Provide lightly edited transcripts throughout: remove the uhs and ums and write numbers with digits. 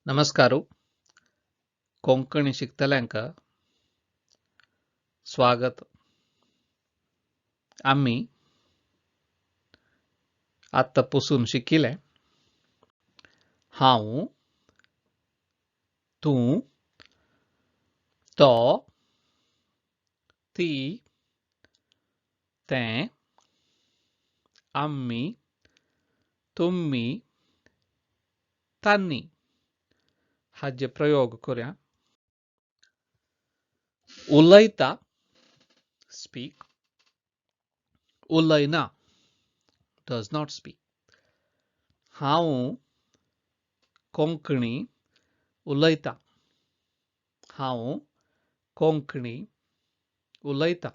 नमस्कार. कोंकणी शिकतल्यांक स्वागत. आमी आत्तां पसून शिकिले हांव, तूं, तो, ती, तें, आमी, तुमी, तांणी हाजे प्रयोग करूया. उलयता स्पीक, उलयना डज not speak. हांव कोंकणी उलयता, हांव कोंकणी उलयता.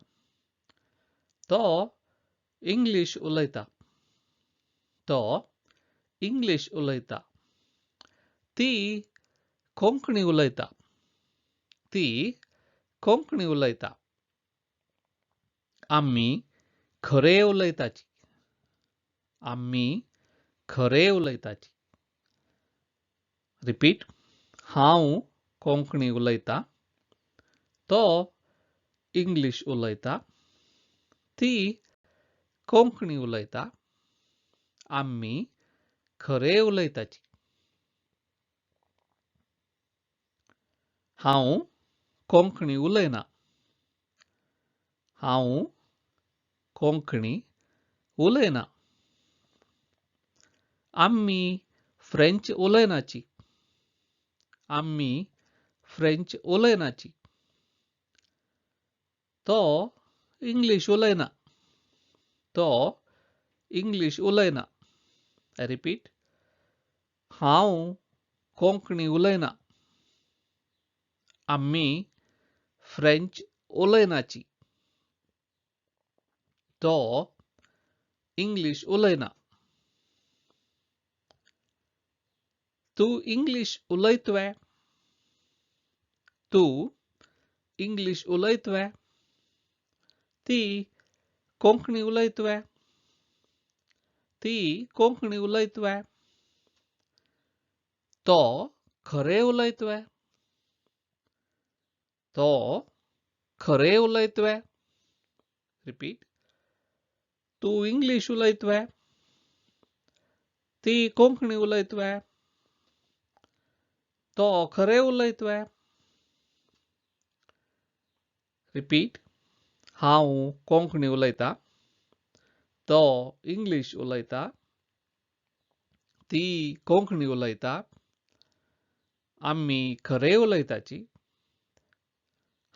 तो इंग्लीश उलयता, तो इंग्लीश उलयता. ती कोंकणी उलयता, ती कोंकणी उलयता. आमी खरे उलयताची, आमी खरे उलयताची. रिपीट. हांव कोंकणी उलयता, तो इंग्लीश उलयता, ती कोंकणी उलयता, आमी खरे उलयताची. हांव कोंकणी उलयना, हांव कोंकणी उलयना. आमी फ्रेंच उलयनाची, आमी फ्रेंच उलयनाची. तो इंग्लीश उलयना, तो इंग्लीश उलयना. I repeat. हांव कोंकणी उलयना, आमी फ्रेंच उलयनाची, तो इंग्लीश उलयना. तूं इंग्लीश उलयतवे, तूं इंग्लीश उलयतवे. ती कोंकणी उलयतवे, ती कोंकणी उलयतवे. तो खरे उलयतवे, तो खरे उलयतवे. रिपीट. तूं इंग्लीश उलयतवे, ती कोंकणी उलयतवे, तो खरे उलयतवे. रिपीट. हांव कोंकणी उलयता, तो इंग्लीश उलयता, ती कोंकणी उलयता, आमी खरे उलयताची.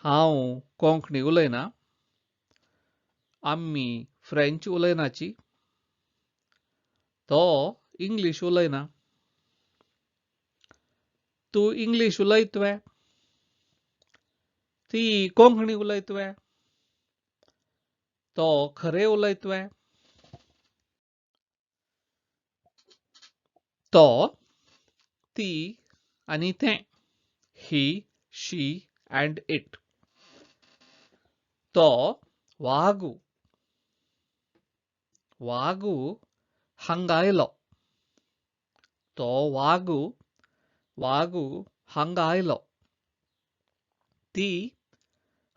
हांव कोंकणी उलयना, आमी फ्रेंच उलयनाची, तो इंग्लीश उलयना. तूं इंग्लीश उलयतवे, ती कोंकणी उलयतवे, तो खरे उलयतवे. तो, ती आनी तें. ही, शी अँड it. तो वागू, वागू हांगा आयलो. तो वागू, वागू हांगा आयलो. ती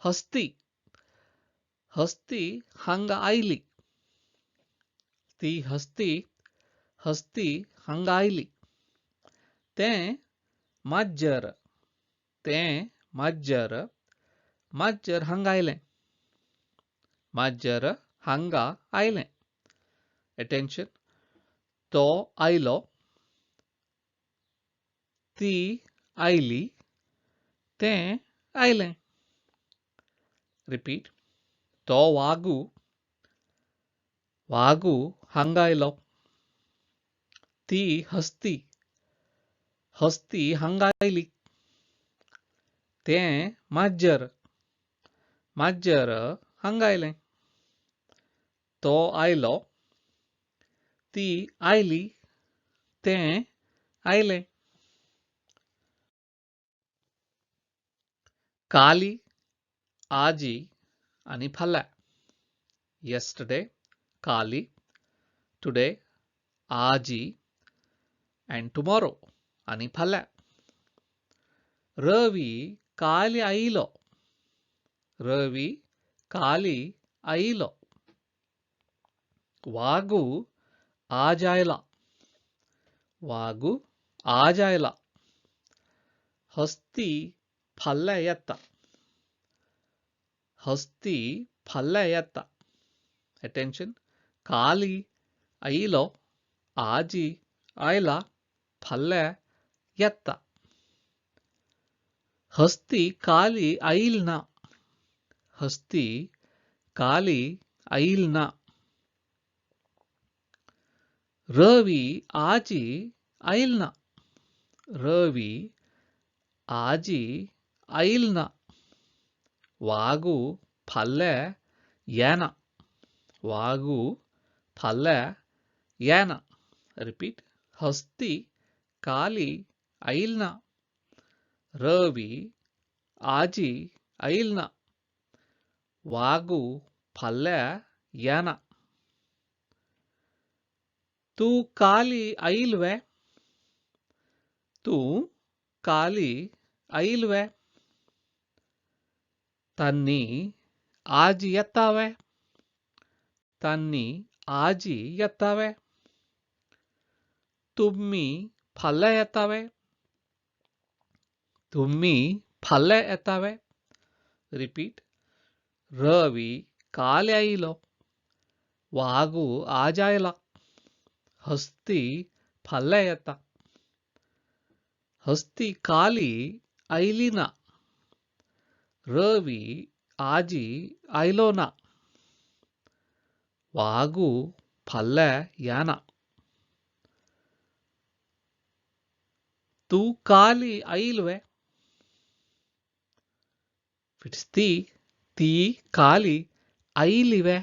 हस्ती, हस्ती हांगा आयली. ती हस्ती, हस्ती हांगा आयली. तें माजर, तें माजर, माजर हांगा आयलें. माजर हांगा आयलें. अटेन्शन. तो आयलो, ती आयली, तें आयलें. रिपीट. तो वागू, वागू हांगा आयलो. ती हस्ती, हस्ती हांगा आयली. तें माजर, माजर हांगा आयलें. तो आयलो, ती आयली, तें आयलें. काली, आजी आनी फाल्यां. येस्टरडे काली, टुडे आजी अँड टुमॉरो आनी फाल्यां. रवी काली आयलो. रवी काली आयलो. वागू आज आयला. वागू आज आयला. हस्ती फाल्यां येता. हस्ती फाल्यां येता. अटेन्शन. काली आयलो, आजी आयला, फाल्यां येता. हस्ती काली आयल ना. हस्ती काली आयल ना. रवी आजी आयल ना. रवी आजी आयल ना. वागू फाल्यां येना. वागू फाल्यां येना. रिपीट. हस्ती काली आयल ना. रवी आजी आयल ना. वागू फाल्यां येना. तूं काली आयल वे? तूं काली आयल वे? तन्नी आज येता वे? तन्नी आजी येता वे? तुमी फाल्यां येता वे? तुमी फाल्यां येता वे? रिपीट. रवी काल आयलो. वागू आज आयला. हस्ती फाल्यां येता. हस्ती काली आयली ना. रवी आजी आयलो ना. वागू फाल्यां येना. तूं काली आयल वे? It's ती. ती काली आयली वे?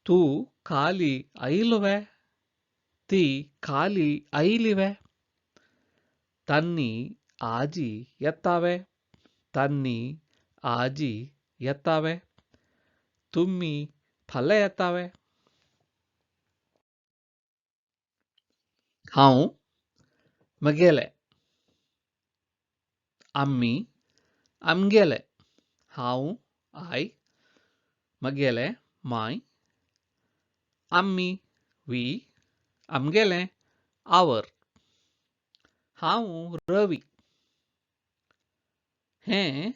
तूं काली आयलो वे? ती काली आयली वे? तन्नी आजी येता वे? तन्नी आजी येता वे? तुमी फाल्यां येता वे? हांव म्हगेलें. आमी आमगेलें. हांव I, म्हगेलें my, आमी we, आमगेलें our. हांव रवी. हें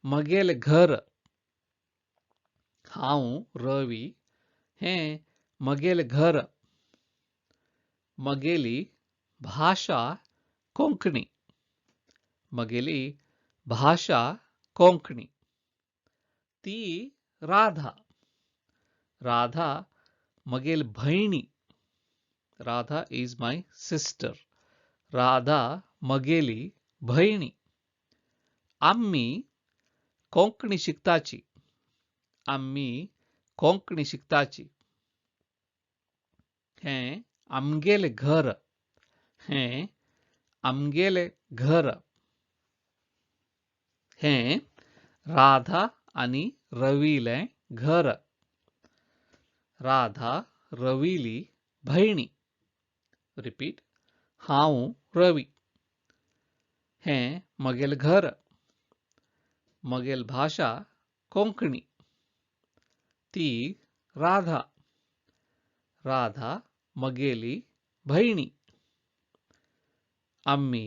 म्हगेलें घर. हांव रवी. हें म्हगेलें घर. म्हगेली भाशा कोंकणी. म्हगेली भाशा कोंकणी. ती राधा. राधा म्हगेली भयणी. Radha is my sister. Radha म्हगेली भयणी. आमी कोंकणी शिकताची. आमी कोंकणी शिकताची. हें आमगेलें घर. हें आमगेलें घर. हें राधा आनी रवीलें घर. राधा रवीली भयणी. रिपीट. हांव रवी. हें म्हगेलें घर. म्हगेली भाशा कोंकणी. ती राधा. राधा म्हगेली भयणी. आमी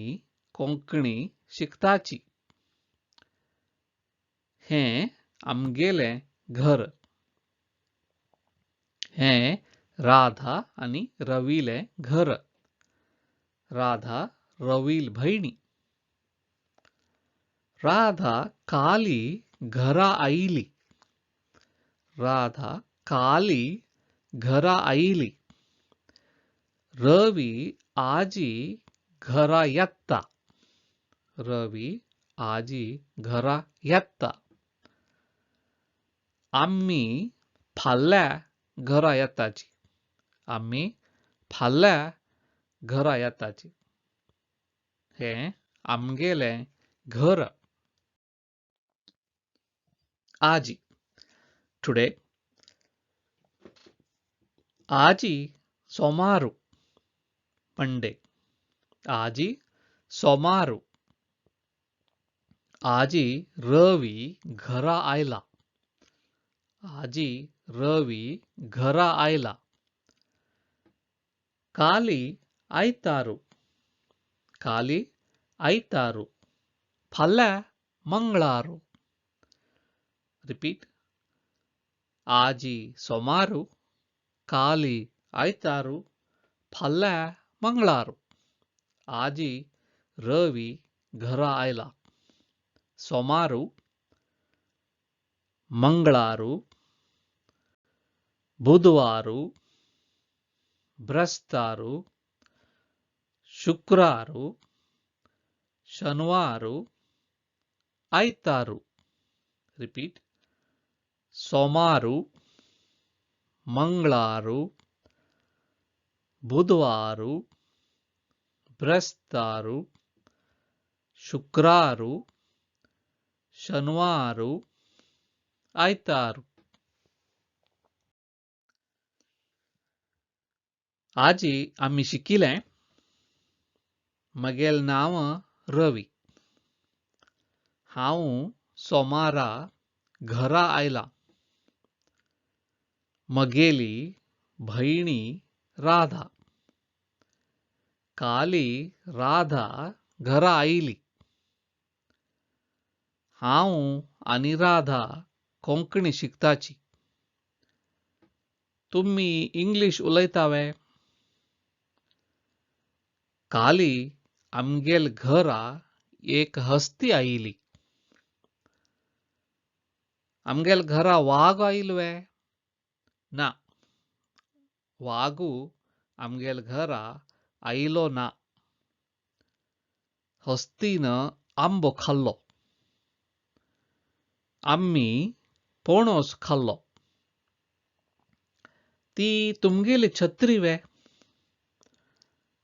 कोंकणी शिकताची. हें आमगेलें घर. हें राधा आनी रवीलें घर. राधा रवील भयणी. राधा काली घरा आयली. राधा काली घरा आयली. रवी आजी घरा येता. रवी आजी घरा येता. आमी फाल्यां घरा येताची. आमी फाल्यां घरा येताची. हें आमगेलें घर. आजी टुडे. आजी सोमारू मंडे. आजी सोमारू. आजी रवी घरा आयला. आजी रवी घरा आयला. काली आयतारू. काली आयतारू. फाल्यां मंगळारू. रिपीट. आजी सोमारू, काली आयतारू, फाल्यां मंगळारू. आजी रवी घरा आयला. सोमारू, मंगळारू, बुधवारू, ब्रस्तारू, शुक्रारू, शनवारू, आयतारू. रिपीट. सोमारू, मंगळारू, बुधवारू, ब्रस्तारू, शुक्रारू, शनवारू, आयतारू. आजी आमी शिकिलें. मगेल नांव रवी. हांव सोमारा घरा आयला. मगेली भयणी राधा. काली राधा घरा आयली. हांव आनी राधा कोंकणी शिकताची. तुमी इंग्लीश उलयतावे? काली आमगेल घरा एक हस्ती आयली. आमगेल घरा वाग आयलो वे? ना, वागू आमगेल घरा आयलो ना. हस्तीन आंबो खाल्लो. आमी पणस खाल्लो. ती तुमगेली छत्री वे?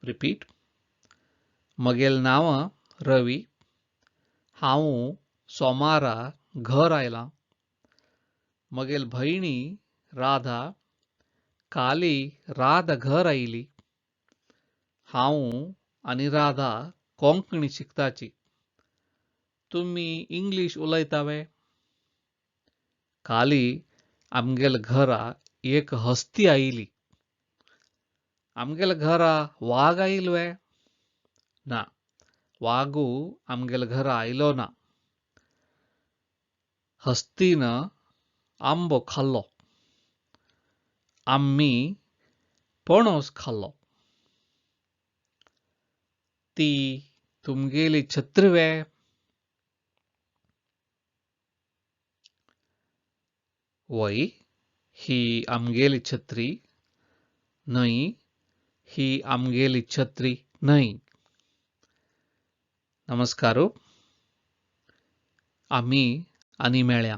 रिपीट. मगेल नांव रवी. हांव सोमारा घर आयला. मगेल भयणी राधा. काली राधा घर आयली. हांव आनी राधा कोंकणी शिकताची. तुमी इंग्लीश उलयतावे? काली आमगेल घरा एक हस्ती आयली. आमगेल घरा वाग आयलो वे? ना, वागू आमगेल घरा आयलो ना. हस्तीन आंबो खाल्लो. आमी पणस खाल्लो. ती तुमगेली छत्री वे? वय, ही आमगेली छत्री न्हय. ही आमगेली छत्री न्हय. नमस्कार. आमी आनी मेळ्या.